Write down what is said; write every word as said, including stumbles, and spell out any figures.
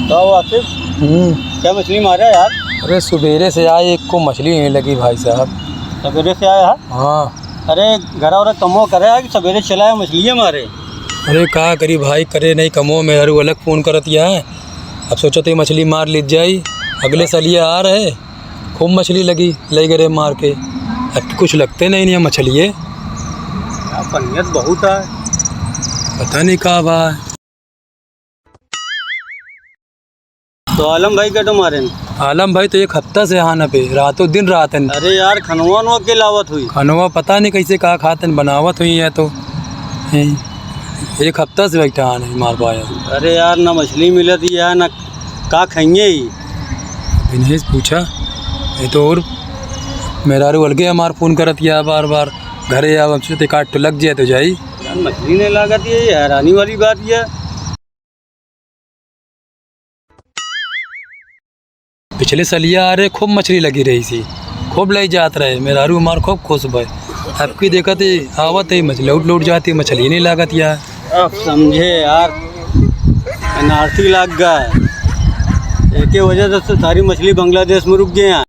का हो आसिफ? हम्म। क्या मछली मारे यार? अरे, सुबेरे से आए, एक को मछली नहीं लगी भाई साहब। सबेरे से आया है? हाँ। अरे, घरा वरा कमो करे है कि सबेरे चला है मछलियाँ मारे? अरे, का करी भाई, करे नहीं कमो, मेहरारू अलग फोन करत है। अब सोचत है मछली मार ली जाई, अगले सलिया आ रहे, खूब मछली लगी, लई गए मार के। अब कुछ लगते नहीं, नहीं मछलिए। यार, पनियत बहुत है। पता नहीं का बा। तो आलम भाई कटो मारे न? आलम भाई तो एक हफ्ता से हान पे, रातों दिन रहत हैं। अरे यार, खनवा वनवा के लावत हुई? खनवा पता नहीं कैसे का खात हैं, बनावत हुई है तो। हैं, एक हफ्ता से बैठा हान है मार पाया। अरे यार, ना मछली मिलत ही है, ना का खाइए ही। दिनेश पूछा, ये तो और मेहरारू अलगे हमार फोन करत या बार बार, "घरे आओ, हमसे तो काट तो लग जाए तो जाई।" यार, मछली नहीं लागत, ये हैरानी वाली बात ये। पिछले सलिया आ रहे, खूब मछली लगी रही थी, खूब लई जात रहे, मेहरारू हमार खूब खुश भय। अब की देखत ही आवत ही मछली लौट लौट जाती, मछली नहीं लागत यार। अब समझे यार, एनआरसी लाग गया है। एके वजह से सारी मछली बांग्लादेश में रुक गए हैं।